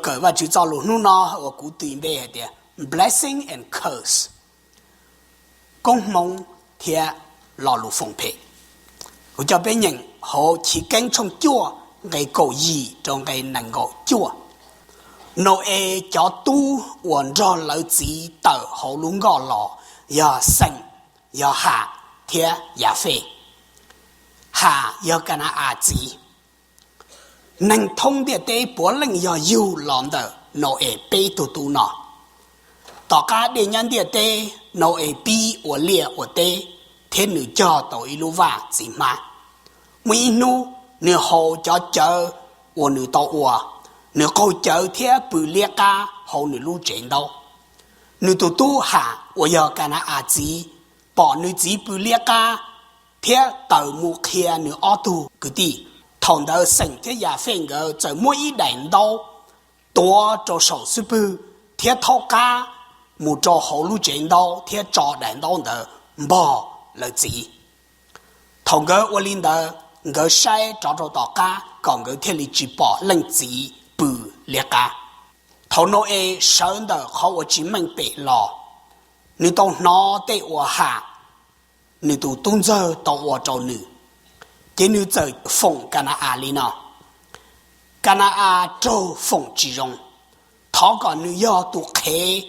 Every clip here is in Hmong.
kawm Vajtswv txoj lus hnub no uas kuv tis npe hais tias blessing and curse, koob hmoov thiab lo lus foom phem. Kuv coj peb nyeem hauv Chiv Keeb tshooj cuaj nqe kaum yim rau nqe nees nkaum cuaj. Nau-es cov tub uas nrog lawv txiv tawm hauv lub nkoj los yog Xeem, yog Ham thiab Yafej. Ham yog Ka na-as txiv. Neeg thoob ntiaj teb puav leej yog yug los ntawm Nau-es peb tug tub no. Tom qab dej nyab ntiaj teb, Nau-es pib ua liaj ua teb thiab nws cog tau ib lub vaj txiv hmab. Muaj ib hnub nws haus cov cawv uas nws tau ua, nws qaug cawv thiab pw liab qab hauv nws lub tsev ntaub. Nws tus tub Ham uas yog Ka na-as txiv pom nws txiv pw liab qab thiab tawm mus qhia nws ob tug kwv tij. Thaum ntawd Xeem thiab Yafej nkawd txawm muab ib daim ntaub tuav rau saum xub pwg thiab thaub qab mus rau hauv lub tsev ntaub thiab tso daim ntaub ntawd npog lawv txiv. Thaum nkawd ua li ntawd, nkawd saib rov rau tom qab kom nkawd thiaj li tsis pom leej txiv pw liab qab. Thaum Nau-es sawv ntawm qhov uas tsis meej pem los, nws tau hnov tej uas Ham, nws tus tub ntxawg, tau ua rau nws, ces nws txawm foom Ka na-as li no: Ka na-as raug foom tsis zoo, thov kom nws yog tus qhev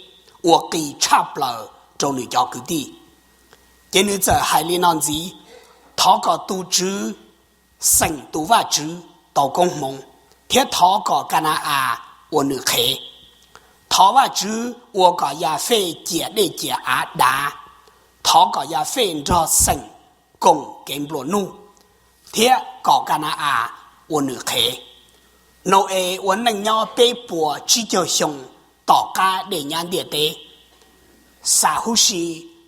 uas qis tshaj plaws rau nws cov kwv tij. Ces nws txawm hais li no ntxiv: Thov kom tus Tswv, Xeem tus Vajtswv, tau koob hmoov, thiab thov kom Ka na-as ua nws qhev. Thov Vajtswv ua kom Yafej ciam dej ciam av dav. Thov kom Yafej nrog Xeem koom kev nplua nuj, thiab kom Ka na-as ua nws qhev. Nau-es ua neej nyob peb puas tsib caug xyoo tom qab dej nyab ntiaj teb. Xam huv si,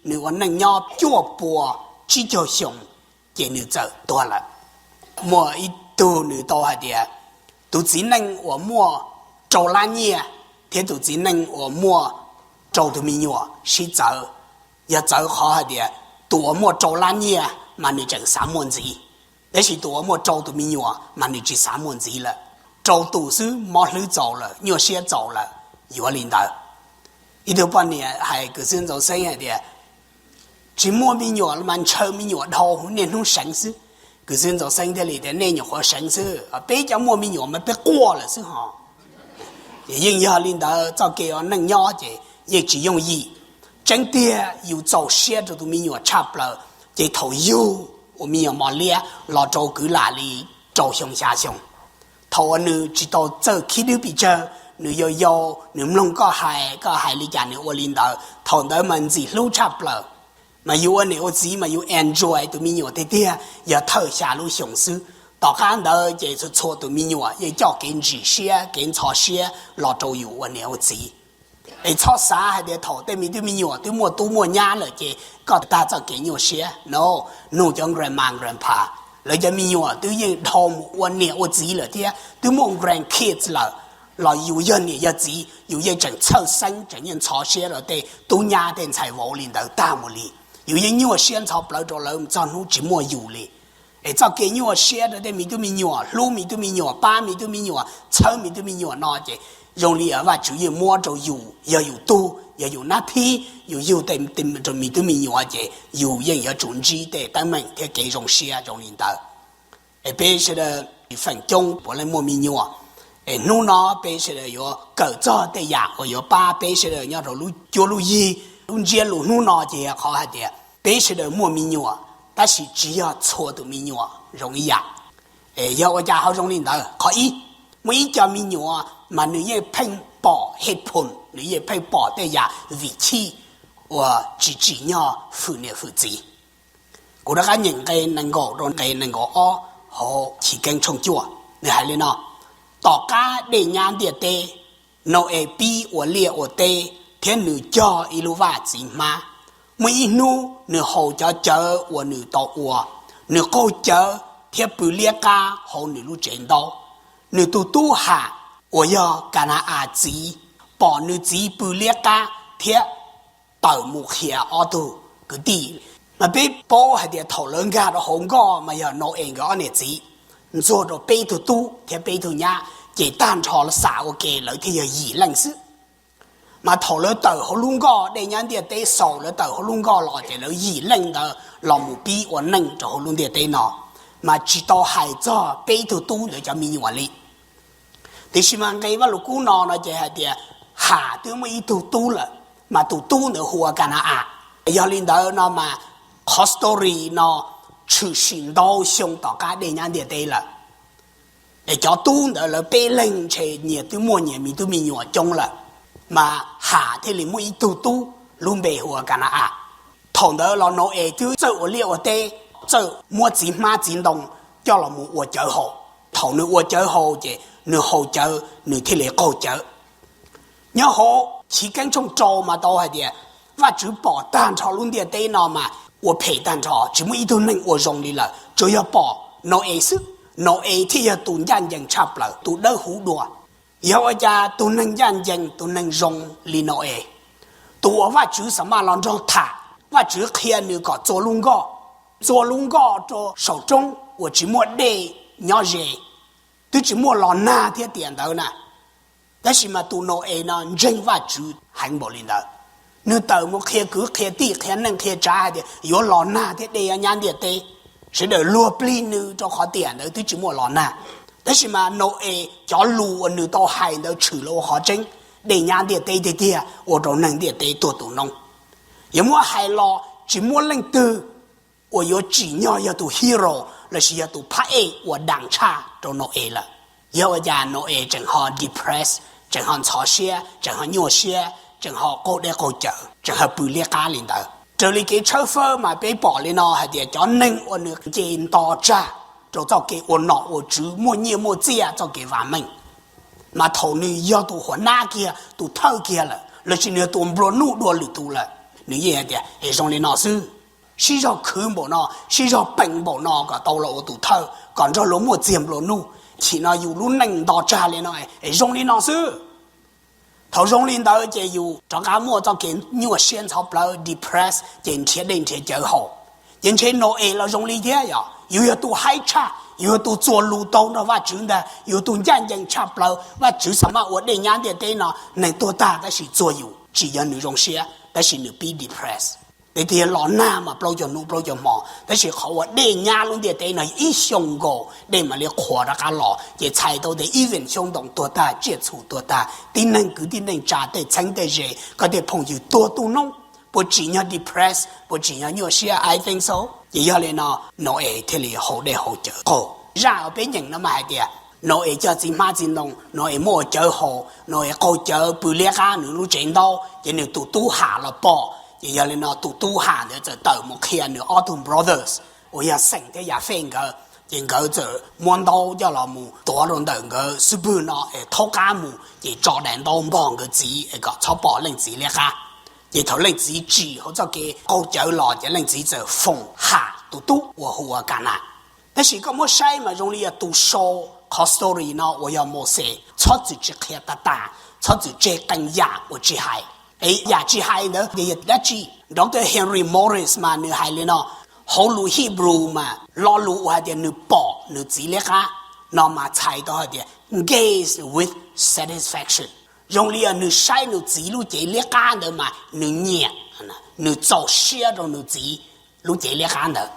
nws ua neej nyob cuaj puas tsib caug xyoo, ces nws txawm tuag lawm. Muaj ib tug nws tau hais tias, tus txiv neej uas muaj rau lab nyiaj thiab tus txiv neej uas muaj rau tus me nyuam sib txawv, yog txawv qhov hais tias tus uas muaj rau lab nyiaj mas nws tseem xav muaj ntxiv, tab sis tus uas muaj rau tus me nyuam mas nws tsis xav muaj ntxiv lawm. Rau tus xwb mob hlwb txaus lawm, nyuaj siab txaus lawm, yuav li ntawd. Ib tug poj niam hais kwv xwb ntxaus xeeb hais tias, tsis muaj me nyuam los mas ntshaw me nyuam dhau niaj hnub seev xwb. Kwv xwb ntxaus xeeb thiaj li tias, nej nyuam qhuav seev xwb, peb cov muaj me nyuam mas peb quaj lawm xwb ho. Ces yeej yog li ntawd, txoj kev ua neej nyob ces yeej tsis yooj yim. Tseeb tiag yus txaus siab rau tus me nyuam tshaj plaws, ces thaum yug ua me nyuam mos liab los rau kwv lam li rau xyoo xya xyoo, thaum uas nws tsis tau txawj khib dwb pes tsawg, nws yau yau, nws mloog koj hais, koj hais li cas nws ua li ntawd, thaum ntawd mas ntxim hlub tshaj plaws. Mas yus ua niam ua txiv mas yus enjoy tus me nyuam tiag tiag yog thawj xya lub xyoo xwb. Tom qab ntawd ces txhua txhua tus me nyuam yeej coj kev ntsim siab kev ntxhov siab los rau yus ua niam ua txiv. Es txhob xav hais tias thaum tej me tub me nyuam twb muaj tub muaj nyab lawm ces koj tag txoj kev nyuaj siab no. Nug cov grandma grandpa, lawv cov me nyuam twb yeej dhau mus ua niam ua txiv lawm thiab twb muaj grandkids lawm, los yus yog niam yog txiv yus yeej tseem txhawj xeeb tseem yeej ntxhov siab rau tej tub nyab tej ntxhais vauv li ntawd tag mus li. Yus yeej nyuaj siab ntxhov plawv rau lawv txog hnub tsis muaj yus li. Es txoj kev nyuaj siab rau tej me tub me nyuam, hlub me tub me nyuam, pab me tub me nyuam, txhawb me tub me nyuam no ces zoo li Vajtswv yeej muab rau yus, yog yus tug, yog yus nab thib, yus yug tej me tub me nyuam ces yus yeej yuav tsum ntsib tej teeb meem thiab kev zoo siab zoo li ntawd. Es peb sawv daws feem coob puav leej muaj me nyuam, es hnub no peb sawv daws yuav kawm txog tej yam uas yuav pab peb sawv daws nyob rau lub cuab lub yig. Lub ntsiab lus hnub no ces yog qhov hais tias peb sawv daws muaj me nyuam, tab sis tsis yog txhua tus me nyuam zoo ib yam. Es yog ua cas ho zoo li ntawd? Qhov ib, muaj ib co me nyuam mas nws yeej pheej pom hej phoom, nws yeej pheej pom tej yam vim chij uas tsis tsim nyog hwm niam hwm txiv. Kuv rov qab nyeem nqe nees nkaum rau nqe nees nkaum ob hauv Chiv Keeb tshooj cuaj, nws hais li no: Tom qab dej nyab ntiaj teb, Nau-es pib ua liaj ua teb thiab nws cog ib lub vaj txiv hmab. Muaj ib hnub nws haus cov cawv uas nws tau ua, nws qaug cawv thiab pw liab qab hauv nws lub tsev ntaub. Nws tus tub Ham uas yog Ka na-as txiv pom nws txiv pw liab qab thiab tawm mus qhia ob tug kwv tij. Mas peb paub hais tias thaum lawv nkag rau hauv nkoj mas yog Nau-es nkawd ob niam txiv, ntxuag rau peb tug tub thiab peb tug nyab, ces tag nrho xam ua ke lawv thiaj yog yim leej xwb. Mas thaum lawv tawm hauv lub nkoj, dej nyab ntiaj teb xaus, lawv tawm hauv lub nkoj los ces lawv yim leej ntawd los mus pib ua neej rau hauv lub ntiaj teb no, mas tsis tau hais txog peb tug tub ntawd cov me nyuam li. Tiam sis mas nqe Vajluskub no no ces hais tias Ham twb muaj ib tug tub lawm, mas tus tub ntawd hu ua Kana-as. Yog li ntawd no mas qhov story no tshwm sim ntau xyoo tom qab dej nyab ntiaj teb lawm. Es cov tub ntawd lawv peb leeg ntshe nyias twb muaj nyias me tub me nyuam coob lawm, mas Ham thiaj li muaj ib tug tub lub npe hu ua Kana-as. Thaum ntawd los Nau-es twb txawj ua liaj ua teb, txawj muab txiv hmab txiv ntoo coj los mus ua cawv haus. Thaum nws ua cawv haus ces nws haus cawv nws thiaj li qaug cawv. Nyob hauv Chiv Keeb tshooj rau mas tau hais tias Vajtswv pom tag nrho lub ntiaj teb no mas ua phem tag nrho, tsis muaj ib tug neeg ua zoo li lawm, tsuas yog pom Nau-es xwb. Nau-es thiaj yog tus ncaj ncees tshaj plaws, tus dawb huv dua. Yog ua cas tus neeg ncaj ncees, tus neeg zoo li Nau-es, tus uas Vajtswv xa maj los nrog tham, Vajtswv qhia nws kom txua lub nkoj, txua lub nkoj rau saum roob uas tsis muaj dej nyob ze, twb tsis muaj los nag thiab tiam ntawd na. Tab sis mas tus Nau-es no ntseeg Vajtswv heev npaum li ntawd. Nws tawm mus qhia kwv qhia tij qhia neej qhia tsav hais tias yuav los nag thiab dej nyab ntiaj teb. Sawv daws luag plig nws rau qhov tiam ntawd twb tsis muaj los nag. Tab sis mas Nau-es cov lus uas nws tau hais ntawd tshwm los ua qhov tseeb, dej nyab ntiaj teb tiag tiag ua rau neeg ntiaj teb tuag tu noob. Yog muab hais los tsis muaj leej twg uas yuav tsim nyog yog tus hero lossis yog tus phab ej uas dam tshaj rau Nau-es lawm. Yog ua cas Nau-es tseem ho depressed, tseem ho ntxhov siab, tseem ho nyuaj siab, tseem ho qaug dej qaug cawv, tseem ho pw liab qab li ntawd? Raws li kev tshawb fawb mas peb pom li no hais tias cov neeg uas nws nce nto tsag rau txoj kev ua nom ua tswv muaj nyiaj muaj txiaj txoj kev vam meej, mas thaum nws yog tus huam nab kiag, tus thawj kiag lawm, lossis nws yog tus nplua nuj dua lwm tus lawm, nws yeej hais tias es zoo li no xwb, sib zog khwv npaum no, sib zog peem npaum no kom tau los ua tus thawj, kom nrog luag muaj txiag nplua nuj, chim no yus lub neej nto tsag li no es zoo li no xwb. Thaum zoo li ntawd ces yus rov qab muaj txoj kev nyuaj siab ntxhov plawv, depressed, ces nrhiav dej nrhiav cawv haus. Ces ntshe Nau-es los zoo li thiab, yog yus yog tus haib tshaj, yus yog tus txuas lus tau nrog Vajtswv ntag, yus tus ncaj ncees tshaj plaws, Vajtswv xa maj ua dej nyab ntiaj teb no, neeg tuag tag tab sis txuag yus, tsis yog nws zoo siab tab sis nws pib depressed. Tiag tiag los nag mas plaub caug hnub plaub caug hmo, tab sis qhov uas dej nyab lub ntiaj teb no ib xyoos nkaus dej mam li qhuav rov qab los, ces txhais tau tias ib vees xyoob ntoo tuag tag, tsiaj txhu tuag tag, tib neeg kwv tij neej tsa, tej txheeb tej ze, koj tej phooj ywg tuag tu noob, puas tsim nyog depressed, puas tsim nyog nyuaj siab? I think so. Ces yog li no, Nau-es thiaj li haus dej haus cawv qaug. Zaj uas peb nyeem no mas hais tias Nau-es cog txiv hmab txiv ntoo, Nau-es muab ua cawv haus, Nau-es qaug cawv pw liab qab nws lub tsev ntaub, ces nws tus tub Ham los pom. Ces yog li no tus tub Ham ntawd txawm tawm mus qhia nws ob tug brothers uas yog Xeem thiab Yafej nkawd, ces nkawd txawm muab ntaub coj los mus tuav rau ntawm nkawd xub pwg no es thaub qab mus, ces tso daim ntaub npog nkawd txiv es kom txhob pom leej txiv liab qab. Ces thaum leej txiv tsim hauv txoj kev qaug cawv los ces leej txiv txawm foom Ham tus tub uas hu ua Kanas. Tab sis koj muab saib mas zoo li yog tus sau qhov story no uas yog Mauxes txhob txwm tsis qhia tag tas, txhob txwm tseg qee yam uas tsis hais. Es yam tsis hais ntawd ces yog dab tsi? Doctor Henry Morris mas nws hais li no, hauv lus Hebrew mas lo lus uas hais tias nws pom nws txiv liab qab no mas txhais tau hais tias gaze with satisfaction, zoo li yog nws saib nws txiv lub cev liab qab ntawd mas nws nyiam, nws txaus siab rau nws txiv lub cev liab qab ntawd.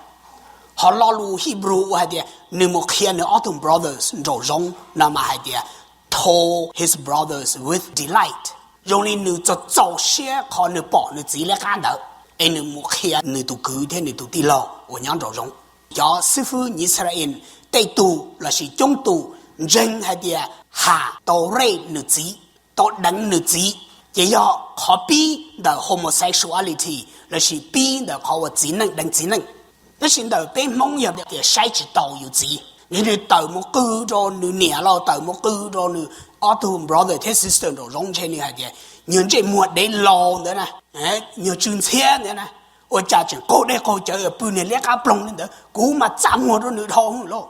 Ho lo lus Hebrew uas hais tias nws mus qhia nws ob tug brothers nraum zoov no mas hais tias told his brothers with delight, zoo li nws txaus txaus siab qhov nws pom nws txiv liab qab ntawd, es nws mus qhia nws tus kwv thiab nws tus tij laug uas nyob nraum zoov. Cov xib fwb Yixalayees tej tug lossis coob tus ntseeg hais tias Ham tau rape nws txiv, tau deev nws txiv, ces yog qhov pib ntawm homosexuality lossis pib ntawm qhov uas txiv neej deev txiv neej. Tab sis ntawm peb Hmoob yog tias saib tsis taus yus txiv, nws tawm mus qw rau nws niam los tawm mus qw rau nws ob tug brother thiab sister nraum zoov, ntshe nws hais tias nyuag ntsej muag dev laus ntawd na, nyuag tsw ntxhiab ntawd na, ua cas tseem qaug dej qaug cawv pw niag liab qab ploog li ntawd, kuv mas txaj muag rau nws dhau lauj.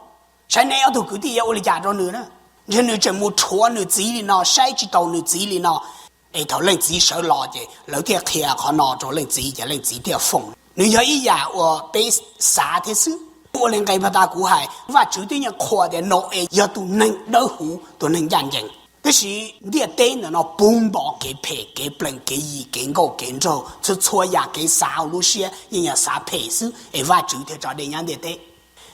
Saib neb ob tug kwv tij yuav ua li cas rau nws na. Ntshe nws tseem mus rhuav nws txiv li no, saib tsis taus nws txiv li no. Es thaum leej txiv sawv los ces lawv thiaj qhia qhov no rau leej txiv ces leej txiv thiaj foom. Nws yog ib yam uas peb xav thiab xwb. Ua li nqe pag tas kuv hais, Vajtswv twb yeej qhuas tias Nau-es yog tus neeg dawb huv, tus neeg ncaj ncees, tab sis ntiaj teb ntawm no puv npo kev phem, kev plees, kev yim, kev nkauj, kev nraug, txhua txhua yam kev xav hauv lub siab yeej yog xav phem xwb, es Vajtswv thiaj tso dej nyab ntiaj teb.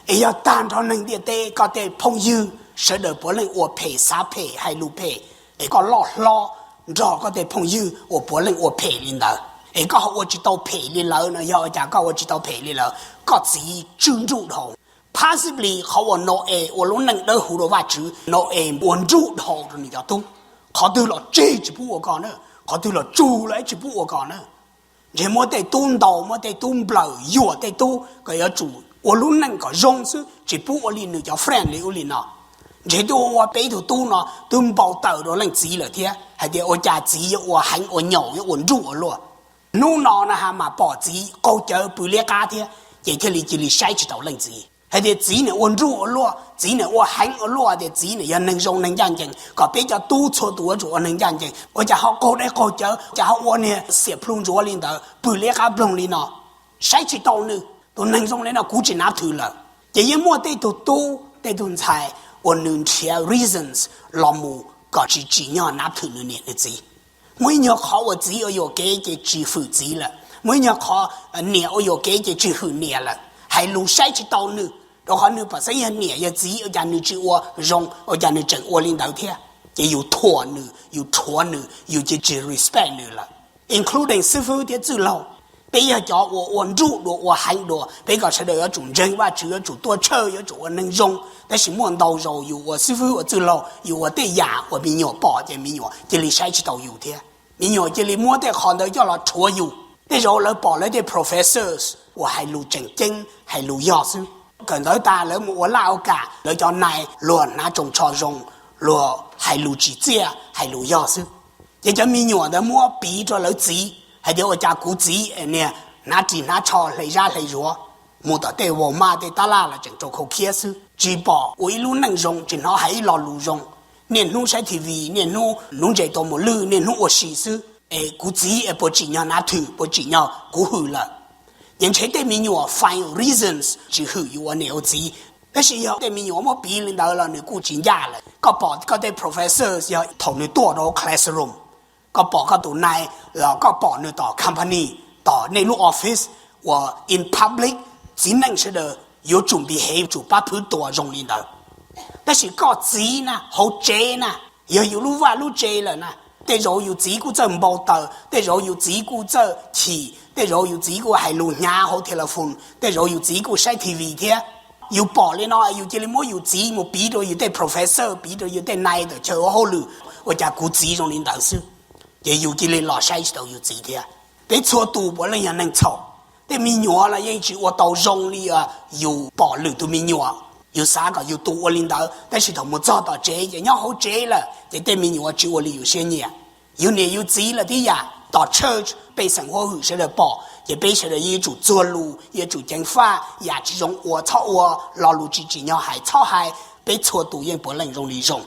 Es yog tag nrho neeg ntiaj teb, koj tej phooj ywg sawv daws puav leej ua phem, xav phem, hais lus phem, es koj loj hlob nrog koj tej phooj ywg uas puav leej ua phem li ntawd, es koj ho ua tsis tau phem li lawv no, yog ua cas koj ua tsis tau phem li lawv? Koj txiv tswj nruj dhau. Possibly qhov uas Nau-es ua lub neej dawb huv rau Vajtswv, Nau-es ua nruj dhau rau nws cov tub. Qhov twg los tseg tsis pub ua ko na, qhov twg los tsug los tsis pub ua ko na. Ntshe muab tej tub ntaus, muab tej tub nplawm, yuam tej tub kom yuav tsum ua lub neej kom zoo xwb, tsis pub ua li nws cov friend li ub li no. Ntshe twb ua peb tug tub no twb npau taws rau leej txiv lawm thiab, hais tias ua cas txiv yuav ua heev ua nyaum, yuav ua nruj ua luaj. Hnub no na ha mas pom txiv qaug cawv pw liab qab thiab, ces thiaj li cia li saib tsis taus leej txiv, hais tias txiv niam ua nruj ua luaj, txiv niam ua heev ua luaj, tias txiv niam yog neeg zoo neeg ncaj ncees, kom peb cov tub txhua tus yuav tsum ua neeg ncaj ncees, ua cas ho qaug dej qaug cawv, cas ho ua niag xiam plhu ntsuav li ntawd, pw liab qab nploog li no. Saib tsis taus nws, tus neeg zoo li no kuv tsis nav thwm lawm. Ces yeej muaj tej tug tub tej tug ntxhais uas nws nrhiav reasons los mus kom tsis tsim nyog nav thwm nws niam nws txiv. Muaj ib nyuag qhov uas txiv ua yuam kev ces tsis hwm txiv lawm, muaj ib nyuag qhov niam ua yuam kev ces tsis hwm niam lawm, hais lus saib tsis taus nws, rau qhov nws pom xeeb yog niam yog txiv, ua cas nws tsis ua zoo, ua cas nws tseem ua li ntawd thiab. Ces yus thuam nws, yus rhuav nws, yus ces tsis respect nws lawm. Including xib fwb thiab txwj laug, peb yog cov uas ua nruj dua, ua heev dua, peb kom sawv daws yuav tsum ntseeg Vajtswv, yuav tsum tuaj church, yuav tsum ua neeg zoo, tab sis muaj ntau zaus yus ua xib fwb ua txwj laug, yus ua tej yam uas me nyuam pom ces me nyuam cia li saib tsis taus yus thiab, me nyuam cia li muab tej qhov ntawd coj los rhuav yus. Tej zaum lawv pom lawv tej professors uas hais lus tseem ceeb, hais lus yog xwb, kawm ntawv tas lawv mus ua laj ua kam, lawv cov nai luag hnav tsoos tsho zoo, luag hais lus tsim txiaj, hais lus yog xwb. Ces cov me nyuam ntawd muab piv rau lawv txiv hais tias ua cas kuv txiv niag hnav ris hnav tsho hle zab hle zuav, mus tom tej Walmart tej tab laj los tseem rau khau khiab xwb, tsis pom ua ib lub neej zoo, tsis hnov hais ib lo lus zoo, niaj hnub saib T V, niaj hnub nuv ntses tua mos lwj, niaj hnub ua si xwb. Es kuv txiv es puas tsim nyog nav thwm, puas tsim nyog kuv hwm lawm? Ces ntshe tej me nyuam find reasons tsis hwm yus ua niam ua txiv. Tab sis yog tej me nyuam muab piv li ntawd los nws kuj tsis ncaj lawm. Koj pom koj tej professors yog thaum nws tuaj rau classroom, koj pom koj tus nai, los koj pom nws tom company, tom nej lub office, uas in public, txiv neej sawv daws yuav tsum behave, yuav tsum pab phwv tua zoo li ntawd. Tab sis koj txiv na, hauv tsev na, yog yus lub vaj lub tsev lawm na, tej zaum yus txiv kuj txawj npau taws, tej zaum yus txiv kuj txawj chim, tej zaum yus txiv kuj hais lus hnyav hauv telephone, tej zaum yus txiv kuj saib T V thiab. Yus pom li no yus cia li muab yus txiv mus piv rau yus tej professor, piv rau yus tej nai tom chaw ua hauj lwm, ua cas kuv txiv zoo li ntawd xwb? Ces yus cia li los saib tsis taus yus txiv thiab. Peb txhua tus puav leej yog neeg txhaum. Tej me nyuam los yeej tsis ua tau zoo li yus pom lwm tus me nyuam. Yus xav kom yus tus ua li ntawd, tab sis thaum mus txog tom tsev ces nyob hauv tsev lawm ces tej me nyuam tsis ua li yus siab nyiam. Yus niam yus txiv los tib yam, tom church pej xeem huab hwm sawv daws pom ces peb sawv daws yeej yuav tsum txuag lus, yuav tsum ceev faj, yam tsis zoo ua txhob ua, lo lus tsis tsim nyog hais txhob hais. Peb txhua tus yeej puav leej zoo li zoo.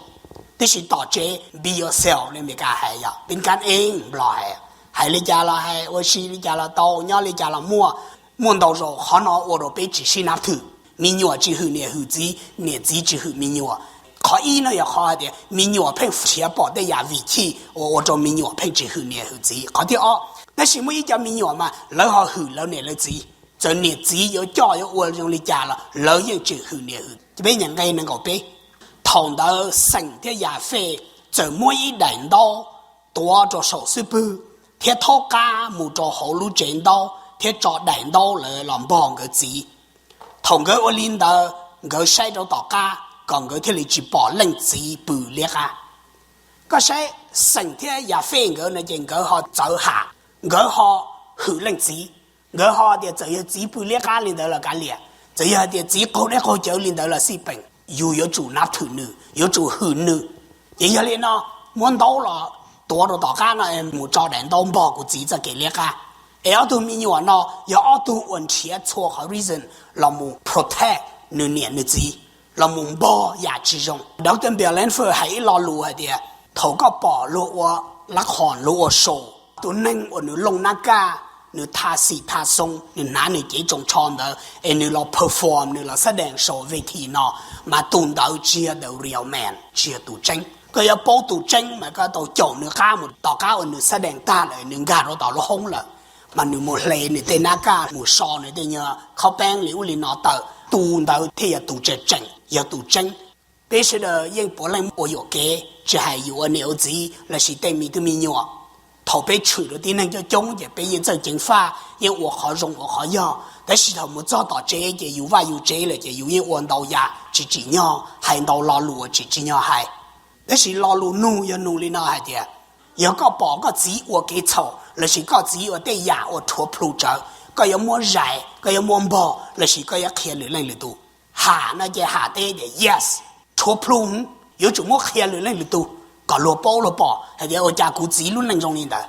Tab sis tom tsev be yourself li Meskas hais, yog peb kab eeb Nplog hais, hais li cas los hais, ua si li cas los tau, nyob li cas los muaj. Muaj ntau zaus qhov no ua rau peb tsis sib nab thwm, me nyuam tsis hwm niam hwm txiv, niam txiv tsis hwm me nyuam. Qhov ib no yog qhov hais tias me nyuam pheej nrhiav pom tej yam vim chij uas ua rau me nyuam pheej tsis hwm niam hwm txiv. Qhov thib ob, tab sis muaj ib co me nyuam mas lawv ho hwm lawv niam lawv txiv, txawm niam txiv yuav coj yuav ua zoo li cas los lawv yeej tseem hwm niam hwm. Peb nyeem nqe nees nkaum peb, thaum ntawd Xeem thiab Yafej txawm muab ib daim ntaub tuav rau saum xub pwg thiab thaub qab mus rau hauv lub tsev ntaub thiab tso daim ntaub lawm los npog nkawd txiv. Thaum nkawd ua li ntawd, nkawd saib rau tom qab kom nkawd thiaj li tsis pom leej txiv pw liab qab. Koj saib, Xeem thiab Yafej nkawd no ces nkawd ho txawv ham, nkawd ho hwm leej txiv. Nkawd ho tias txawm yog txiv pw liab qab li ntawd los kav liam, txawm yog hais tias txiv qaug dej qaug cawv li ntawd los xij peem, yus yuav tsum nab thwm nws, yuav tsum hwm nws. Ces yog li no, muab ntaub los tuav rau tom qab no, mus tso daim ntaub npog kuv txiv txoj kev liab qab. Es ob tug me nyuam no yog ob tug uas nrhiav txhua qhov reason los mus protect nws niam nws txiv, los mus npog yam tsis zoo. Doctor Bill Langford hais ib lo lus hais tias, thaum koj pom luag ua lab khoom, luag ua show, tus neeg uas nws looj nab kaj, nws tha xim tha xoo, nws hnav nws cev tsoos tsho ntawd es nws los perform, nws los xab dees saum ve thim no, mas tus ntawd tsis yog the real man, tsis yog tus tseeb. Koj yuav paub tus tseeb mas koj tau caum nws qab mus tom qab uas nws xab dees tag lawm, nws nkag rau tom lub hoob lawm, mas nws mus hle nws tej nab kaj, mus so nws tej nyuag qhaub peeb li ub li no tawm, tus ntawd thiaj yog tus tseem tseem, yog tus tseeb. Peb sawv daws yeej puav leej ua yuam kev, tsis hais yus ua niam ua txiv lossis tej me tub me nyuam. Thaum peb tshwm rau tib neeg coob coob ces peb yeej txawj ceev faj, yeej ua qhov zoo ua qhov yog, tab sis thaum mus txog tom tsev ces yus vaj yus tsev lawm ces yus yeej ua ntau yam tsis tsim nyog, hais ntau lo lus uas tsis tsim nyog hais. Tab sis lo lus nug yog nug li no hais tias, yog koj pom koj txiv ua kev txhaum lossis koj txiv ua tej yam uas rhuav plhu tsawv, koj yuav muab zais, koj yuav muab npog lossis koj yuav qhia lwm leej lwm tus? Ham no ces Ham teb tias yes, rhuav plhu, yuav tsum muab qhia lwm leej lwm tus kom luag paub luag pom hais tias ua cas kuv txiv lub neej zoo li ntawd.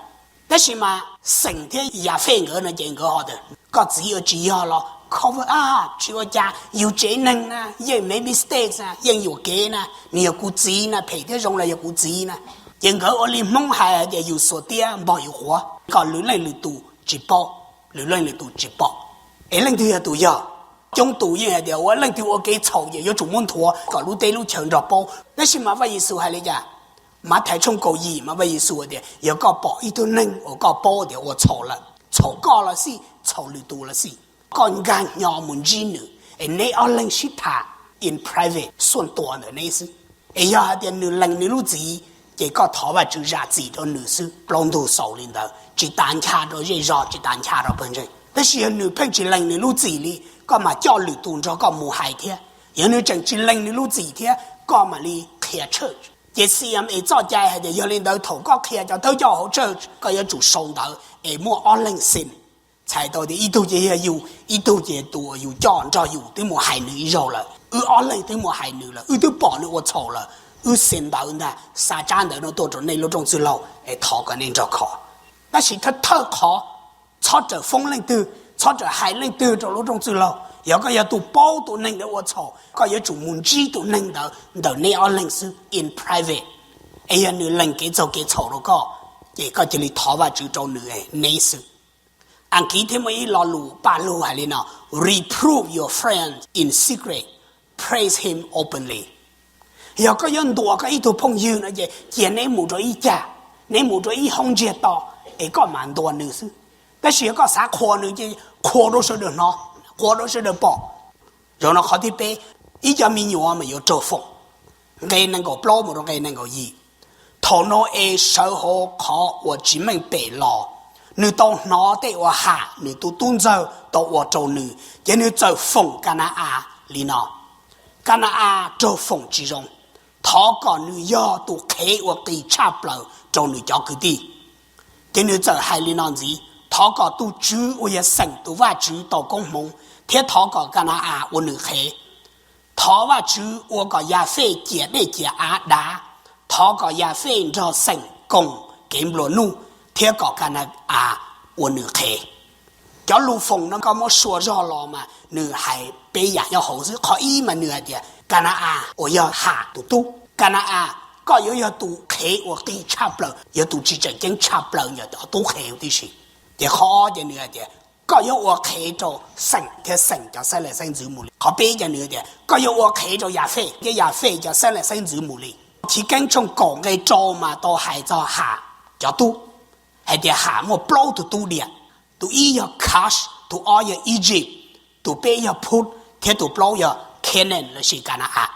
Tab sis mas Xeem thiab Yafej nkawd no ces nkawd ho tias koj txiv ua tsis yog los cover up, tsis ua cas, yus tsev neeg na yeej make mistakes na, yeej yuam kev na, nws yog kuv txiv na, phem thiab zoo los yog kuv txiv na. Ces nkawd ua li Hmoob hais tias yus xuas tiab npog yus quav kom lwm leej lwm tus tsis paub, lwm leej lwm tus tsis pom es leej twg yog tus yog. Coob tus yeej hais tias ua leej twg ua kev txhaum ces yuav tsum muab nthuav kom lub teb lub chaw nrog paub. Tab sis mas Vaj Yexus hais li cas? Mathais tshooj kaum yim mas Vaj Yexus tias yog koj pom ib tug neeg uas koj paub tias ua txhaum lawm, txhaum koj los xij, txhaum lwm tus los xij, koj nkag hnyo mus ntsib nws es neb ob leeg sib tham in private, xuaj tuas ntawm neb xwb. Es yog hais tias nws lees nws lub txim, ces koj thov Vajtswv zam txim rau nws xwb, plaub ntug xaus li ntawd, tsis tas ncha rau zej zog, tsis tas ncha rau pawg ntseeg. Tab sis yog nws pheej tsis lees nws lub txim li, koj mas coj lwm tus nrog koj mus hais thiab. Yog nws tseem tsis lees nws lub txim thiab, koj mam li qhia church. Ces C M A txoj cai hais tias yog li ntawd thaum koj qhia cov thawj coj hauv church, koj yuav tsum sau ntawv es muaj ob leeg xim. Txhais tau tias ib tug ces yog yus, ib tug ces tus uas yus coj nrog yus twb mus hais nws ib zaug lawm, wb ob leeg twb mus hais nws lawm, wb twb pom nws ua txhaum lawm, wb xim ntawv ntag, xa tsab ntawv no tuaj rau nej lub rooj txwj laug es thov kom nej nrog kho. Tab sis thawj thawj qhov, txhob rawm foob leej twg, txhob rawm hais leej twg rau lub rooj txwj laug. Yog koj yog tus paub tus neeg ntawd ua txhaum, koj yuav tsum mus ntsib tus neeg ntawd ntawm neb ob leeg xwb in private. Es yog nws lees kev txaug kev txhaum rau koj, ces koj cia li thov Vajtswv rau nws neb xwb. Askiv thiab muaj ib lo lus paj lug hais li no: reprove your friend in secret, praise him openly. Yog koj yuav ntuas koj ib tug phooj ywg no ces cia neb mus rau ib cag, neb mus rau ib hoob ntsiag to es koj mam ntuas nws xwb. Tab sis yog koj xav qhuas nws ces qhuas rau sawv daws hnov, qhuas rau sawv daws pom. Zaum no qhov thib peb, ib co me nyuam mas yuav raug foom. Nqe nees nkaum plaub mus rau nqe nees nkaum yim. Thaum Nau-es sawv hauv qhov uas tsis meej pem los, nws tau hnov tej uas Ham nws tus tub ntxawg tau ua rau nws, ces nws txawm foom Ka na-as li no: Ka na-as raug foom tsis zoo, thov kom nws yog tus qhev uas qis tshaj plaws rau nws cov kwv tij. Ces nws txawm hais li no ntxiv: Thov kom tus Tswv uas yog Xeem tus Vajtswv tau koob hmoov, thiab thov kom Ka na-as ua nws qhev. Thov Vajtswv ua kom Yafej ciam dej ciam av dav. Thov kom Yafej nrog Xeem koom kev nplua nuj, thiab kom Ka na-as ua nws qhev. Cov lus foom no koj muab sua zog los mas nws hais peb yam nyob hauv xwb. Qhov ib mas nws hais tias Ka na-as uas yog Ham tus tub, Ka na-as, koj yuav yog tus qhev uas qis tshaj plaws, yog tus tsis tseem ceeb tshaj plaws ntawm cov tub qhev huv tib si. Ces qhov ob ces nws hais tias koj yuav ua qhev rau Xeem thiab Xeem cov xeeb leej xeeb ntxwv mus li. Qhov peb ces nws tias koj yuav ua qhev rau Yafej thiab Yafej cov xeeb leej xeeb ntxwv mus li. Chiv Keeb tshooj kaum nqe rau mas tau hais txog Ham cov tub, hais tias Ham muaj plaub tug tub diam. Tus ib yog Kash, tus ob yog Egypt, tus peb yog Phut, thiab tus plaub yog Canaan lossis Ka na-as.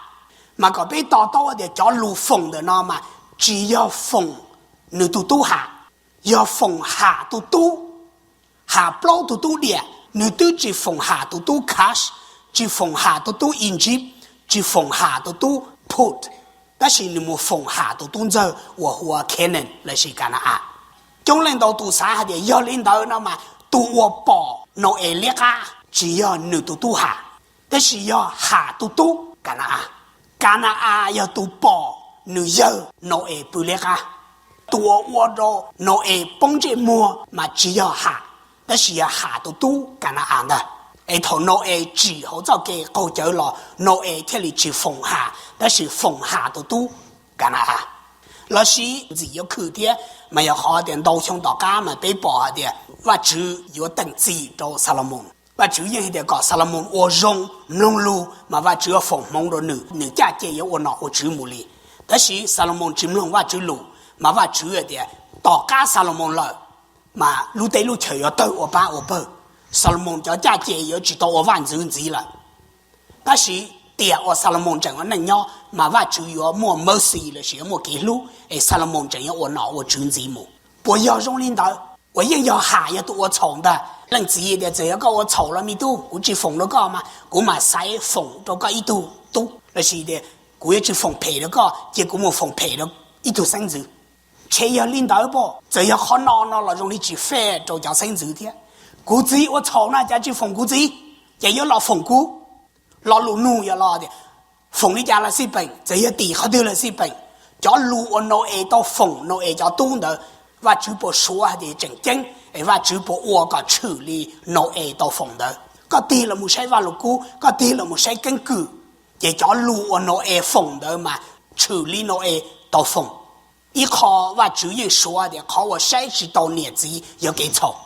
Mas kom peb to taub tias cov lus foom ntawm no mas tsis yog foom nws tus tub Ham, yog foom Ham tus tub. Ham plaub tug tub diam, nws twb tsis foom Ham tus tub Kash, tsis foom Ham tus tub Egypt, tsis foom Ham tus tub Phut, tab sis nws mus foom Ham tus tub ntxawg uas hu ua Canaan lossis Ka na-as. Coob leej ntau tus xav hais tias yog li ntawd no mas tus uas pom Nau-es liab qab tsis yog nws tus tub Ham, tab sis yog Ham tus tub Ka na-as. Ka na-as yog tus pom nws yawg Nau-es pw liab qab. Tus uas ua rau Nau-es poob ntsej muag mas tsis yog Ham, tab sis yog Ham tus tub Ka na-as ntag. Es thaum Nau-es tsim hauv txoj kev qaug cawv los, Nau-es thiaj li tsis foom Ham, tab sis foom Ham tus tub Ka na-as. lossis ntxim yuav khwm thiab. Mas yog qhov tias ntau xyoo tom qab mas peb pom hais tias Vajtswv yuav teem txim rau Xalumoos. Vajtswv yeej hais tias kom Xalumoos ua zoo mloog lus mas Vajtswv yuav foom hmoov rau nws, nws caj ces yuav ua nom ua tswv mus li. Tab sis Xalumoos tsis mloog Vajtswv lus, mas Vajtswv hais tias tom qab Xalumoos lawm mas lub teb lub chaws yuav tawg ua pab ua pawg. Xalumoos cov caj ces yuav tsis tau ua vaj ntxwv ntxiv lawm. Tab sis tiam uas Xalumoos tseem ua neej nyob mas Vajtswv yuav muaj mercy lossis yuav muaj kev hlub es Xalumoos tseem yuav ua nom ua tswv ntxiv mus. Puas yog zoo li ntawd? Uas yeej yog Ham yog tus ua txhaum ntag. Leej txiv tias txawm yog koj ua txhaum los me tub, kuv tsis foom rau koj mas kuv mam xaiv foom rau koj ib tug tub, lossis tias kuv yuav tsis foom phem rau koj, cia kuv mus foom phem rau ib tug xeeb ntxwv. Ntshe yog li ntawd pob, txawm yog qhov no no los zoo li tsis fair rau cov xeeb ntxwv thiab. Kuv txiv ua txhaum na cas tsis foom kuv txiv, ces yuav los foom kuv. Lo lus nug yog los tias foom li cas los xij peem, txawm yog tim qhov twg los xij peem, cov lus uas Nau-es tau foom Nau-es cov tub ntawd, Vajtswv puas suav hais tias tseem ceeb es Vajtswv puas ua kom tshwm li Nau-es tau foom ntawd? Koj tig los mus saib Vaj Lug Kub, koj tig los mus saib keeb kwm, ces cov lus uas Nau-es foom ntawd mas tshwm li Nau-es tau foom. Ib qho Vajtswv yeej suav tias qhov uas saib tsis taus niam txiv yog kev txhaum.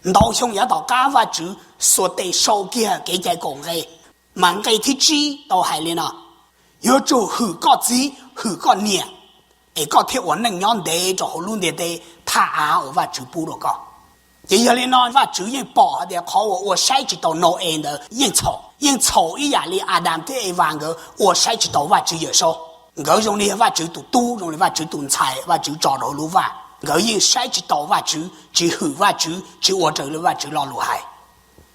Ntau xyoo yav tom qab Vajtswv xuas tes sau kiag kev cai kaum nqe, mas nqe thib tsib tau hais li no: Yuav tsum hwm koj txiv hwm koj niam, es koj thiaj ua neej nyob ntev rau hauv lub ntiaj teb thaj av uas Vajtswv pub rau koj. Ces yog li no Vajtswv yeej pom hais tias qhov uas ua saib tsis taus Nau-es ntawd yeej txhaum, yeej txhaum ib yam li Adas thiab Evas nkawd ua saib tsis taus Vajtswv Yawmsaub. Nkawd zoo li Vajtswv tus tub, zoo li Vajtswv tus ntxhais Vajtswv tso rau hauv lub vaj, nkawd yeej saib tsis taus Vajtswv, tsis hwm Vajtswv, tsis ua raws li Vajtswv lo lus hais.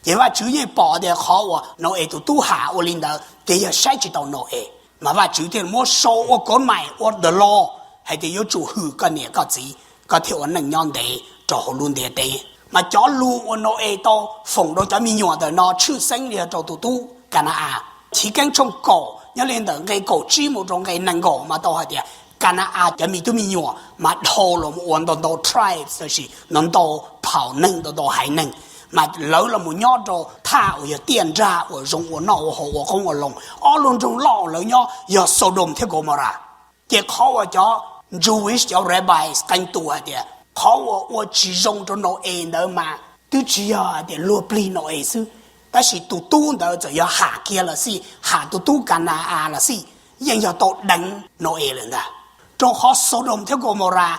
Ces Vajtswv yeej pom tias qhov uas Nau-es tus tub Ham ua li ntawd ces yog saib tsis taus Nau-es, mas Vajtswv thiaj muab sau ua kov mais, ua the law, hais tias yuav tsum hwm koj niam koj txiv, koj thiaj ua neej nyob ntev rau hauv lub ntiaj teb. Mas cov lus uas Nau-es tau foom rau cov me nyuam ntawm no tshwj xeeb yog rau tus tub Ka-na-as. Chiv Keeb tshooj kaum nyob li ntawm nqe kaum tsib mus rau nqe nees nkaum mas tau hais tias Ka-na-as cov me tub me nyuam mas dhau los mus ua ntau ntau tribes, tab sis ntau ntau phaum neeg, ntau ntau haiv neeg, mas lawv los mus nyob rau thaj uas yog tiaj nrag uas zoo ua noj ua haus ua qoob ua loo. Ob lub nroog loj uas lawv nyob yog Sodom thiab Kaumauras. Ces qhov uas cov Jewish, cov rabbis qee tus hais tias qhov uas ua tsis zoo rau Nau-es ntawd mas twb tsis yog hais tias luag plig Nau-es xwb, tab sis tus tub ntawd txawm yog Ham kiag los xij, Ham tus tub Ka-na-as los xij, yeej yog tau deev Nau-es lawm ntag. Rau qhov Sodom thiab Kaumauras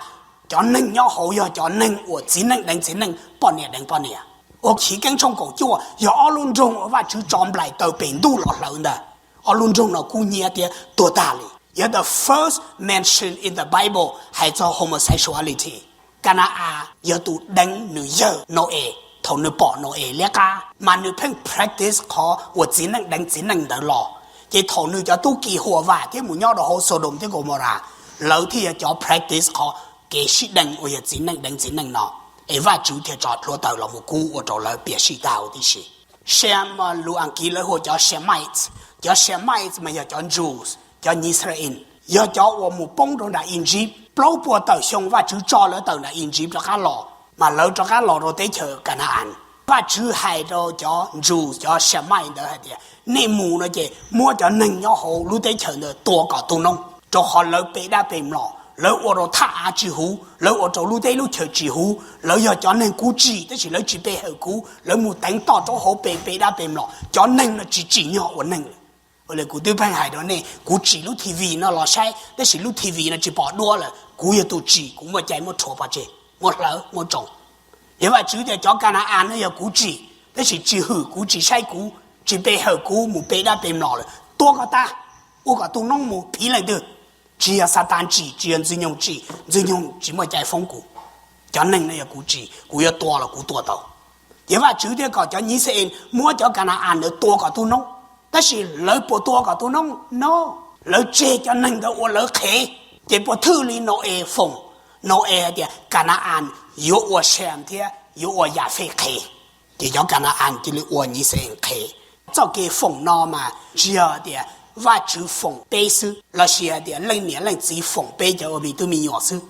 cov neeg nyob hauv yog cov neeg uas txiv neej deev txiv neej, poj niam deev poj niam. Ua Chiv Keeb tshooj kaum cuaj yog ob lub nroog uas Vajtswv tso nplaim taw pem ntuj los hlawv ntag. Ob lub nroog no kub hnyiab thiab tuag tag li. Yog the first mention in the Bible hais txog homosexuality. Ka-na-as yog tus deev nws yawg Nau-es thaum nws pom Nau-es liab qab, mas nws pheej practice qhov uas txiv neej deev txiv neej ntawd los. Ces thaum nws cov tub ki huam vam thiab mus nyob rau hauv Sodom thiab Kaumauras, lawv thiaj yog cov practice qhov kev sib deev uas yog txiv neej deev txiv neej no, es Vajtswv thiaj tso hluav taws los mus kub ua rau lawv piam sij tag huv tib si. Shem mas lus Askiv lawv hu ua cov Shemites, cov Shemites mas yog cov Jews, cov Yixalayees, yog cov uas mus poob rau nram Iziv. Plaub puas tawm xyoo Vajtswv tso lawv tawm nram Iziv rov qab los, mas lawv rov qab los rau teb chaws Ka-na-as. Vajtswv hais rau cov Jews, cov Shemites ntawd hais tias nej mus no ces muab cov neeg nyob hauv lub teb chaws ntawd tua kom tu noob, rau qhov lawv pe dab pe mlom, lawv ua rau thaj av tsis huv, lawv ua rau lub teb lub chaws tsis huv, lawv yog cov neeg kuv tsim tab sis lawv tsis pe hawm kuv, lawv mus teev toj rau hauv pes pe dab pe mlom, cov neeg no tsis tsim nyog ua neeg lawm. Ua li kuv twb pheej hais rau nej, kuv tsim lub T V no los saib, tab sis lub T V no tsis pom duab lawm, kuv yog tus tsim, kuv muaj cai muab rhuav pov tseg, muab hlawv muab tsoo. Yog Vajtswv tias cov Ka-na-as no yog kuv tsim, tab sis tsis hwm kuv, tsis saib kuv, tsis pe hawm kuv, mus pe dab pe mlom lawm, tua kom tas, ua kom tu noob mus, phiv leej twg? Tsis yog Xatas tsim, tsis yog Ntxwg Nyoog tsim, Ntxwg Nyoog tsis muaj cai foob kuv. Cov neeg no yog kuv tsim, kuv yuav tua los kuv tua tau. Ces Vajtswv thiaj kom cov Yixalayees muab cov Ka-na-as ntawd tua kom tu noob. Tab sis lawv puas tua kom tu noob? No, lawv tseg cov neeg ntawd ua lawv qhev. Ces puas thwj li Nau-es foom? Nau-es hais tias Ka-na-as yuav ua Shem thiab yuav ua Yafej qhev. Ces cov Ka-na-as cia li ua Yixalayees qhev. Txoj kev foom no mas tsis yog tias Vajtswv foom peb xwb, lossis hais tias leej niam leej txiv foom peb cov ua me tub me nyuam xwb,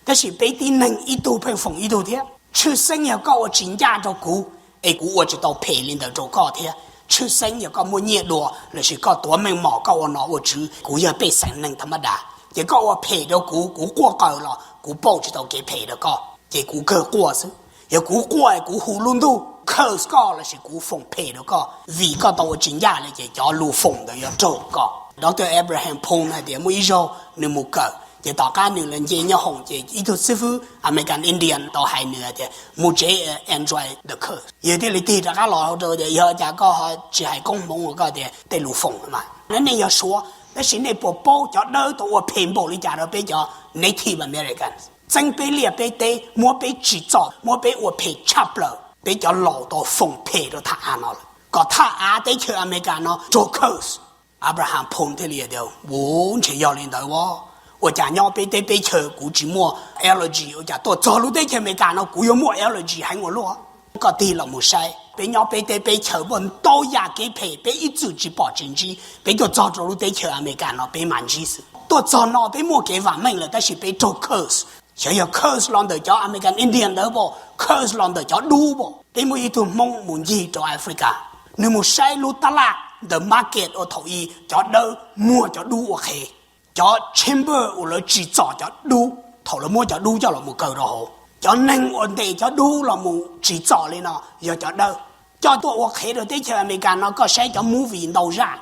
tab sis peb tib neeg ib tug pheej foom ib tug thiab. Tshwj xeeb yog koj ua tsis ncaj rau kuv, es kuv ua tsis tau phem li ntawd rau koj thiab. Tshwj xeeb yog koj muaj nyiaj dua lossis koj tuav meej mom, koj ua nom ua tswv, kuv yog pej xeem neeg tha mab das, Ces koj ua phem rau kuv, kuv quaj qw los kuv pauj tsis tau kev phem rau koj, ces kuv kawg quaj xwb. Yog kuv quaj kuv hu lub ntuj curse koj lossis kuv foom phem rau koj vim koj tau ua tsis ncaj li, ces cov lus foom ntawd yuav raug koj. Doctor Abraham Poon hais tias muaj ib zaug nws mus kawm, ces tom qab nws los nce nyoob hoom, ces ib tug xib fwb American Indian tau hais nws tias mus tsev, enjoy the curse. Yog thiaj li tig rov qab los hauv rau tias yog cas koj ho tsis hais koob hmoov, koj tias tej lus foom mas nej yog Suav, tab sis nej puas paub cov dawb tau ua phem npaum li cas rau peb cov Native Americans? Txeeb peb liaj peb teb, muab peb tsim txom, muab peb ua phem tshaj plaws. Peb cov laus tau foom phem rau thaj av no lawm, kom thaj av teb chaws Amelikas no raug curse. Abraham Poon thiaj li tias, u, ntshe yog li ntawd as. Ua cas nyob peb teb peb chaw kuv tsis muaj allergy, ua cas tuaj txog lub teb chaws Amelikas no kuv yuav muaj allergy heev ua luaj? Koj tig los mus saib, peb nyob peb teb peb chaw muaj ntau yam kev phem peb ib txwm tsis pom tsis ntsib, peb tuaj txog rau lub teb chaws Amelikas no peb mam ntsib xwb. Tuaj txog no peb muaj kev vam meej lawm tab sis peb raug curse. Xyov yog curse los ntawm cov American Indian ntawd pom, curse los ntawm cov dub pom. Peb muaj ib tug Hmoob mus ncig rau Africa, nws mus saib lub tab laj ntawm market uas thaum i cov dawb muag cov dub ua qhev, cov chamber uas lawv tsim txom cov dub, thaum lawv muab cov dub coj los mus kaw rau hauv, cov neeg uas ntes cov dub los mus tsim txom li no yog cov dawb. Coj tuaj ua qhev rau teb chaws Amelikas no, koj saib cov movie ntau zaj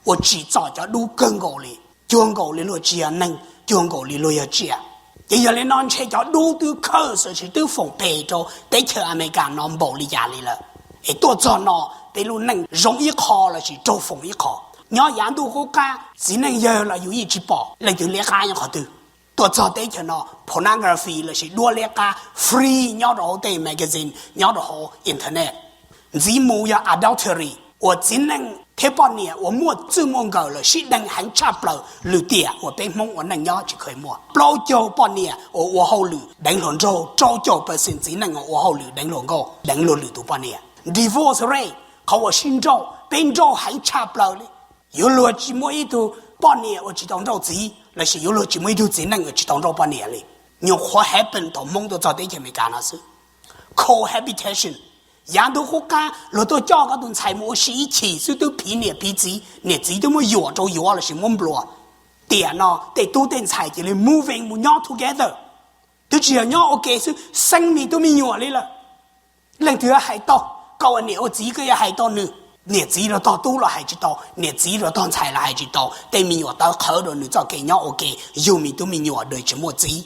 uas tsim txom cov dub kawg nkaus li, cuag nkaus li luag tsis yog neeg, cuag nkaus li luag yog tsiaj. Ces yog li no ntshe cov dub twb curse lossis twb foom phem rau teb chaws Amelikas no npaum li cas li lawm, es tuaj txog no peb lub neej zoo ib qho lossis raug foom ib qho. Nyob yav ntuj qub qab txiv neej yawg los yus yeej tsis pom leej twg liab qab nyob qhov twg. Tuaj txog teb chaws no pornography lossis duab liab qab free nyob rau hauv tej magazine, nyob rau hauv internet. Ntxiv mus yog adultery, uas txiv neej thiab poj niam uas muaj txwj muaj nkawm lawm sib deev heev tshaj plaws lwm tiam uas peb Hmoob ua neej nyob tsis kheev muaj. Plaub caug poj niam uas ua hauj lwm deev hluas nraug, rau caum percent txiv neej uas ua hauj lwm deev hluas nkauj, deev luag lwm tus poj niam. Divorce rate, qhov uas sib nrauj, peb nrauj heev tshaj plaws li. Yuav luag tsis muaj ib tug poj niam uas tsis tau nrauj txiv lossis yuav luag tsis muaj ib tug txiv neej uas tsis tau nrauj poj niam li. Nyuam qhuav happen thaum Hmoob tuaj txog teb chaws Amelikas no xwb. Cohabitation, yav ntuj qub qab luag tuaj coj koj tus ntxhais mus ua si ib chim xwb twb phiv niam phiv txiv, niam txiv twb muab yuam rau yuav lossis muab nplua. Tiam no tej tub tej ntxhais cia li moving mus nyob together, twb tsis yog nyob ua ke xwb, xeeb me tub me nyuam li lawm. Leej twg yuav hais tau? Koj ua niam ua txiv koj yuav hais tau nws? Niam txiv rau tog tub los hais tsis tau, niam txiv rau tog ntxhais los hais tsis tau, tej me nyuam tawv qhawv rau nws txoj kev nyob ua ke yug me tub me nyuam dua tsis muaj txiv.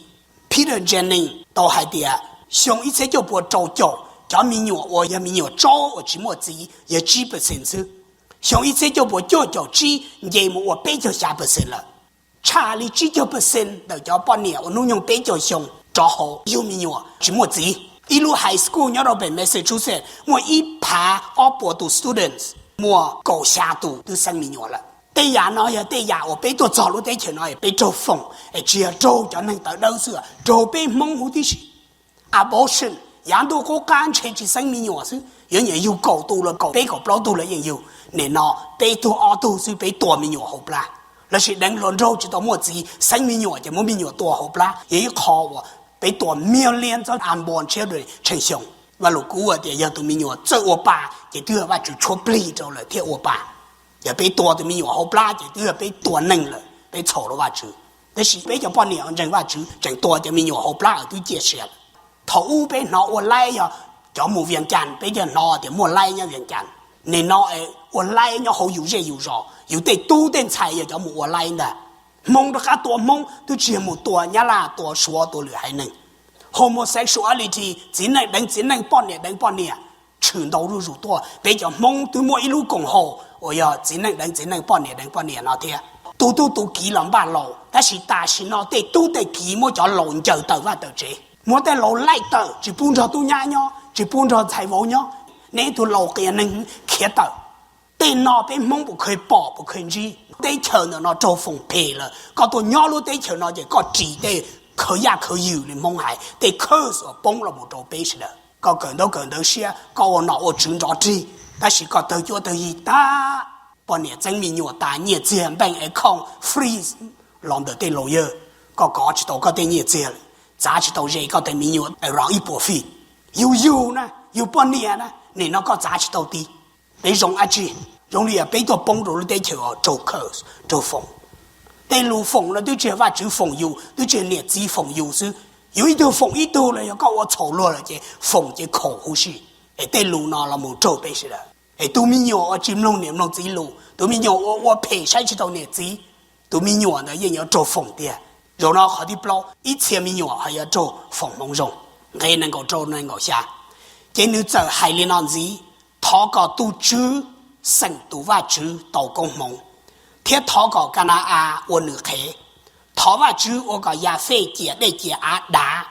Peter Jennings tau hais tias xyoo ib txhiab cuaj puas rau caum cov me nyuam uas yog me nyuam tsaub uas tsis muaj txiv yog tsib percent xwb. Xyoo ib txhiab cuaj puas cuaj caum tsib nce mus ua peb caug xya percent lawm. Tshaj li tsib caug percent ntawm cov poj niam uas hnub nyoog peb caug xyoo rov hauv yug me nyuam tsis muaj txiv. Ib lub high school nyob rau pem Massachusetts muaj ib phav ob puas tus students, muaj kaum xya tus twb xeeb me nyuam lawm. Tej yam no yog tej yam uas peb tuaj txog lub teb chaws no peb raug foom, es tsis yog raug cov neeg tawv dawb xwb, raug peb Hmoob huv tib si. Abortion, yav ntuj qub qab ntshe tsis xeeb me nyuam xwb, yuav nyiam yug kaum tus los kaum peb kaum plaub tug los yeej yug. Nim no peb tug ob tug xwb peb tua me nyuam hauv plab, lossis deev hluas nraug tsis tau muaj txiv, xeeb me nyuam ces muab me nyuam tua hauv plab. Yog ib qho uas peb tua millions of unborn children tshee xyoo. Vaj lug kub tias yog tus me nyuam txawj ua pa ces twb yog Vajtswv tshuab plig rau lawm thiaj ua pa. Yog peb tua tus me nyuam hauv plab ces twb yog peb tua neeg lawm, peb txhaum rau Vajtswv. Tab sis peb cov poj niam ntseeg Vajtswv tseem tua cov me nyuam hauv plab uas twb ciaj sia lawm. Thaum ub peb hnov ua laib yog cov mus Vias Cas, peb thiaj hnov tias muaj laib nyob Vias Cas. Nim no ua laib nyob hauv yus zej yus zos, yus tej tub tej ntxhais yog cov mus ua laib ntag. Hmoob rov qab tua Hmoob twb tsis yog mus tua Nyab Laj, tua Suav, tua lwm haiv neeg. Homosexuality, txiv neej deev txiv neej, poj niam deev poj niam, tshwm ntau zuj zus tuaj. Peb cov Hmoob twb muaj ib lub koom haum uas yog txiv neej deev txiv neej, poj niam deev poj niam no thiab. Tus tub tus kiv los npaj laus, tab sis tam sim no tej tub tej kiv muab cov laus ncaws tawm vaj tawm tsev, muab tej laus laij tawm, tsis pub nrog tub nyab nyob, tsis pub nrog ntxhais vauv nyob, neb tug laus qias neeg khiav tawm. Tej no peb Hmoob puas kheev pom puas kheev ntsib? Teb chaws ntawm no raug foom phem lawm, koj tuaj nyob lub teb chaws no ces koj ris tej khawv yaj khawv yws li Hmoob hais, tej curse uas poob los mus rau peb sawv daws. Koj kawm ntaub kawm ntawv siab, koj ua nom ua tswv nrov rig, tab sis koj tawg cuab tawg yig tag, poj niam txeeb me nyuam tas, nyiaj txiag bank account freeze los ntawm tej laus yawg, koj kov tsis tau koj tej nyiaj txiag, txav tsis tau ze koj tej me nyuam around ib puas feet. Yus yug na, yus poj niam na, nim no koj txav tsis tau ti. Peb zoo dab tsi? Zoo li yog peb tuaj poob rau lub teb chaws uas raug curse, raug foom. Tej lus foom no twb tsis yog Vajtswv foom yus, twb tsis yog niam txiv foom yus xwb. Yus ib tug foom ib tug los yog koj ua txhaum luag lawm ces foom ces khaum huv si. Es tej lus no los mus raug peb sawv daws. Es tus me nyuam uas tsis mloog niam mloog txiv lus, tus me nyuam uas ua phem saib tsis taus niam txiv, tus me nyuam ntawd yeej yuav raug foom tiag. Zaum no qhov thib plaub, ib txhia me nyuam ho yuav raug foom hmoov zoo. Nqe nees nkaum rau nees nkaum xya. Ces nws txawm hais li no ntxiv: Thov kom tus Tswv xeem tus Vajtswv tau koob hmoov, thiab thov kom Ka-na-as ua nws qhev. Thov Vajtswv ua kom Yafej ciam dej ciam av dav.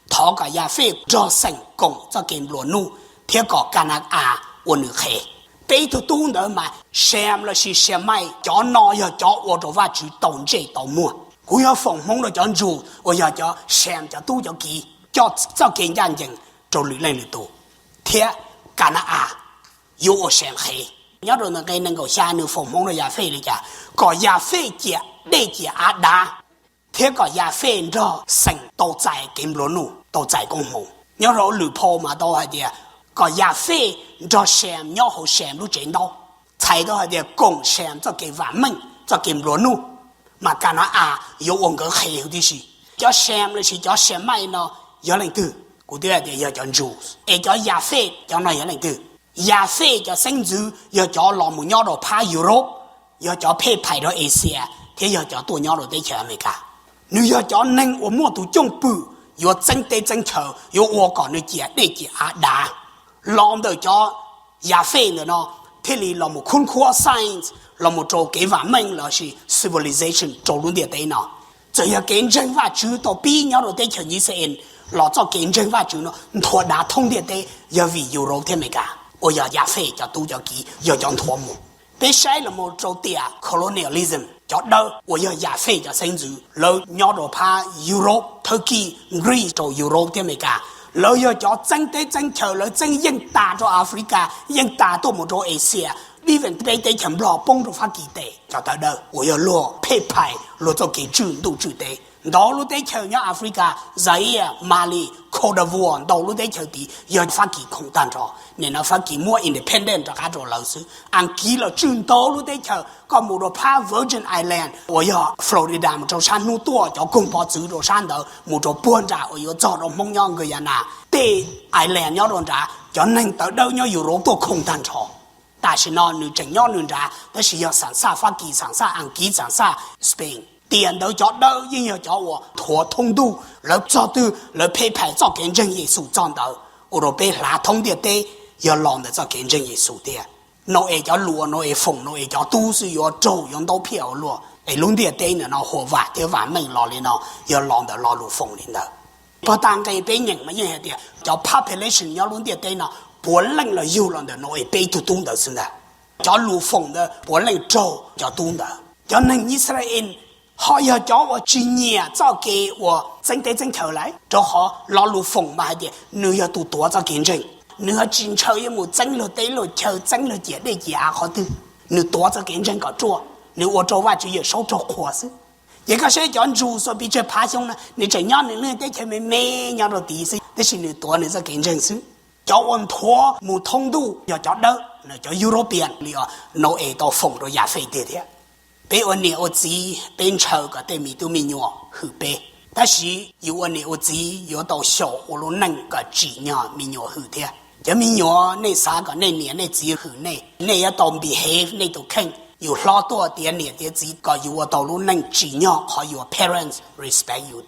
Thov kom Yafej nrog xeem koom txoj kev nplua nuj, thiab kom Ka-na-as ua nws qhev. Peb tug tub ntawd mas Sem lossis Semaim, cov no yog cov ua rau Vajtswv tau ntsej tau muag. Kuv yuav foom hmoov rau cov Ntsuj uas yog cov Sem cov tub cov kiv coj txoj kev ncaj ncees rau lwm leej lwm tus, thiab Ka-na-as yuav ua Sem qhev. Nyob rau ntawm nqe nees nkaum xya nws foom hmoov rau Yafej li cas? Kom Yafej ciam dej ciam av dav, thiab kom Yafej nrog xeem tau txais kev nplua nuj, tau txais koob hmoov. Nyob rau lwm phau mas tau hais tias kom Yafej nrog Sem nyob hauv Sem lub tsev ntaub, txhais tau hais tias koom Sem txoj kev vam meej, txoj kev nplua nuj, mas Ka-na-as yuav ua nkawd qhev huv tib si. Cov Sem lossis cov Semaim no yog leej twg? Kuv twb hais tias yog cov Ntsuj. Es cov Yafej cov no yog leej twg? Yafej cov xeeb ntxwv yog cov los mus nyob rau phab Europe, yog cov phem phais rau Asia, thiab yog cov tuaj nyob rau teb chaws Amelikas. Nws yog cov neeg uas muaj tus cwj pwm yuav txeeb teb txeeb chaw, yuav ua kom nws ciam dej ciam av dav. Los ntawm cov Yafej ntawm no thiaj li los mus khub khuab science los mus rau kev vam meej lossis civilization rau lub ntiaj teb no. Txawm yog kev ntseeg Vajtswv tau pib nyob rau teb chaws Yixalayees los txoj kev ntseeg Vajtswv no nthuav dav thoob ntiaj teb yog vim Europe thiab Amelikas uas yog Yafej cov tub cov kiv yog cov nthuav mus. Peb saib los mus rau tiam colonialism, cov dawb uas yog Yafej cov xeeb ntxwv, lawv nyob rau phab Europe, Turkey, Greece rau Europe thiab Amelikas. Lawv yog cov txeeb teb txeeb chaw, lawv txeeb yeej tas rau Africa, yeej tas tuaj mus rau Asia, even peb teb chaws Nplog poob rau Fab Kis tes. Cov tawv dawb uas yog luag phem phais luag txoj kev tswj ntuj tswj teb, ntau lub teb chaws nyob Africa, Zaire, Mali, Cote d'Ivoire, ntau lub teb chaws tid yog Fab Kis khoom tag nrho. Nim no Fab Kis muab independent rov qab rau lawv xwb. Askiv los tswj ntau lub teb chaws, koj mus rau phab Virgin Island uas yog Florida mus rau sab hnub tuaj, cov koog pov txwv rau sab ntawd mus rau puag nram uas yuav txog rau Hmoob nyob Guyana, tej island nyob rau nrad, cov neeg tawv dawb nyob Europe tuaj khoom tag nrho. Tam sim no nws tseem nyob nws nrad, tab sis yog xam xaj Fab Kis, xam xaj Askiv, xam xaj Spain. Tiam ntawd cov dawb yeej yog cov uas nthuav thoob ntuj, lawv txog twg lawv phem phais txoj kev ntseeg Yexus txog ntawd, ua rau peb hlav thoob ntiaj teb yog los ntawm txoj kev ntseeg Yexus tiag. Nau-es cov lus uas Nau-es foom Nau-es cov tub xwb yuav raug yuav ntaub phiaj ua luaj, es lub ntiaj teb ntawm no huam vam thiab vam meej los li no yog los ntawm lo lus foom li ntawd. Puag ta nqe peb nyeem mas yeej hais tias cov population nyob lub ntiaj teb no puav leej los yug los ntawm Nau-es peb tug tub ntawd xwb ntag. Cov lus foom ntawd puav leej raug cov tub ntawd. Cov neeg Yixalayees ho yog cov uas tsis nyiam txoj kev uas txeeb teb txeeb chaw lawm, rau qhov lo lus foom mas hais tias nws yog tus tuav txoj kev ntseeg, nws ho tsis ntshaw yuav mus txeeb luag teb luag chaw, txeeb luag ciam dej ciam av qhov twg. Nws tuav txoj kev ntseeg kom ruaj, nws ua rau Vajtswv Yawmsaub raug qhuas xwb. Ces koj saib cov Ntsuj xuas pes tsawg phav xyoo no, nws tseem nyob nws lub teb chaws me me nyob rau tid xwb, tab sis nws tuav nws txoj kev ntseeg xwb. Cov uas nthuav mus thoob ntuj yog cov dawb, cov European li uas Nau-es tau foom rau Yafej tiag thiab. Peb ua niam ua txiv peb ntshaw kom tej me tub me nyuam hwm peb, tab sis yus ua niam ua txiv yuav tau xyaum ua lub neej kom tsim nyog me nyuam hwm thiab. Cov me nyuam, nej xav kom nej niam nej txiv hwm nej, nej yuav tau behave nej tus kheej. Yus hlob tuaj tiav niam tiav txiv kom yus ua tau lub neej tsim nyog qhov your parents respect you.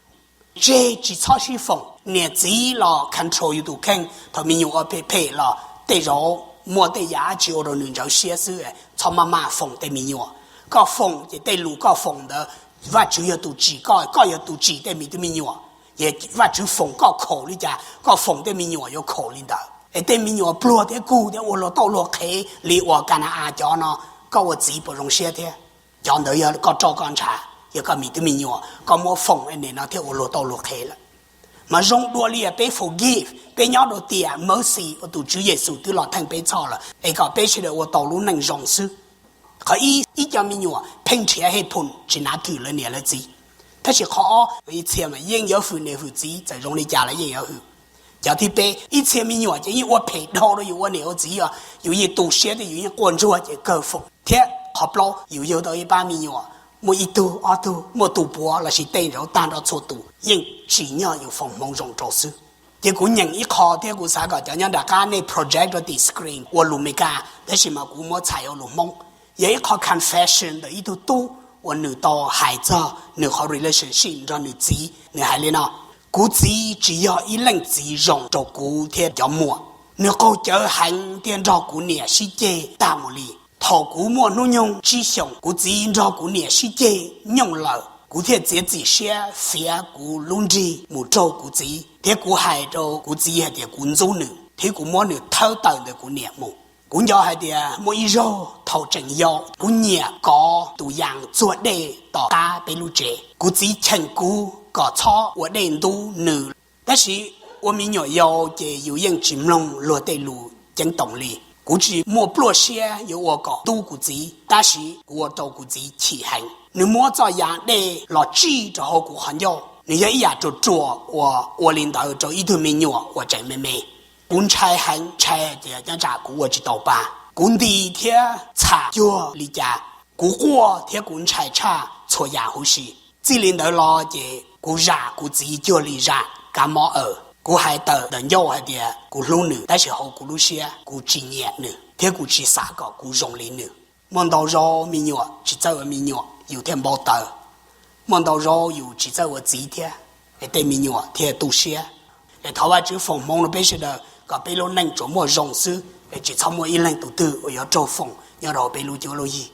Tseg tsis txhob sib foom, niam txiv los control yus tus kheej, thaum me nyuam ua phem phem los tej zaum muaj tej yam dab tsi ua rau nws ntsawv siab xwb, txhob maj maj foom tej me nyuam. Koj foom ces tej lus koj foom ntawd, Vajtswv yog tus tsim koj, koj yog tus tsim tej me tub me nyuam. Ces Vajtswv foom koj khaum li cas, koj foom tej me nyuam yuav khaum li ntawd. Es tej me nyuam pluag thiab kug thiab ua luag tauj luag qhev li uas Ka-na-as cov no, koj ua txiv puas zoo siab thiab? Cov ntawd yog koj roj koj ntshav, yog koj me tub me nyuam, koj muab foom nim no thiaj ua luag tauj luag qhev lawm. Mas zoo dua li peb forgive, peb nyob rau tiam mercy uas tus Tswv Yexus twb los theej peb txhoj lawm, es kom peb sawv daws ua tau lub neej zoo xwb. Qhov ib, ib co me nyuam pheej nrhiav hej phum tsis nav twm lawv niam lawv txiv. Tab sis qhov ob, ib txhia mas yeej yuav hwm niam hwm txiv, txawm zoo li cas los yeej yuav hwm. Cov thib peb, ib txhia me nyuam ces yeej ua phem dhau rau yus ua niam ua txiv os, yus yeej tu siab thiab yus yeej quaj ntsuag ces kawg foom. Thiab qhov plaub, yus yug tau ib pab me nyuam Muaj ib tug ob tug, muaj tus puav lossis tej zaum tag nrho txhua tus yeej tsim nyog yus foom hmoov zoo rau xwb. Ces kuv nyeem ib qho thiab kuv xav kom cov nyob nram qab nej project rau tim screen ua lus Meskas, tab sis mas kuv muab txhais ua lus Hmoob. Yog ib qho confession ntawm ib tug tub uas nws tau hais txog nws qhov relationship nrog nws txiv. Nws hais li no: Kuv txiv tsis yog ib leej txiv zoo rau kuv thiab cov muam. Nws qaug cawv heev thiab nrog kuv niam sib ceg tag mus li. Thaum kuv muaj hnub nyoog tsib xyoos, kuv txiv nrog kuv niam sib ceg nyooj lawm, kuv thiaj txiav txim siab fiav kuv lub nrig mus raug kuv txiv, thiab kuv hais rau kuv txiv hais tias kuv ntxub nws, thiab kuv muab nws thawb tawm ntawm kuv niam mus. Kuv nco hais tias muaj ib zaug thaum tseem yau, kuv nyiam kov tus yas txuag dej tom qab peb lub tsev. Kuv txiv cheem kuv kom txhob ua dej ntub nws. Tab sis ua me nyuam yaus ces yus yeej tsis mloog luag tej lus ceeb toom li. Kuv tsis muaj pluaj siab yuav ua kom ntub kuv txiv, tab sis kuv ua rau kuv txiv chim heev. Nws muab txoj yas dej los tsij rau hauv kuv qhov ncauj. Nws yog ib yam ruam ruam uas ua li ntawd rau ib tug me nyuam uas tseem me me. Kuv ntshai heev, ntshai tias nyob tsam kuv ua tsis tau pa. Kuv nti thiab txham cuag li cas, kuv quaj thiab kuv ntshai tshaj txhua yam huv si. Txij li ntawd los ces kuv zam kuv txiv cuag li zam kab mob aws. Kuv hais tawm ntawm ncauj hais tias kuv hlub nws, tab sis hauv kuv lub siab kuv tsis nyiam nws thiab kuv tsis xav kom kuv zoo li nws. Muaj ntau zaus me nyuam tsis txawj ua me nyuam yus thiaj npau taws. Muaj ntau zaus yus tsis txawj ua txiv thiab, es tej me nyuam thiaj tu siab. Es thov Vajtswv foom hmoov rau peb sawv daws kom peb lub neej tsuas muaj zoo xwb, es tsis txhob muaj ib leeg tus twg uas yuav raug foom nyob rau peb lub cuab lub yig.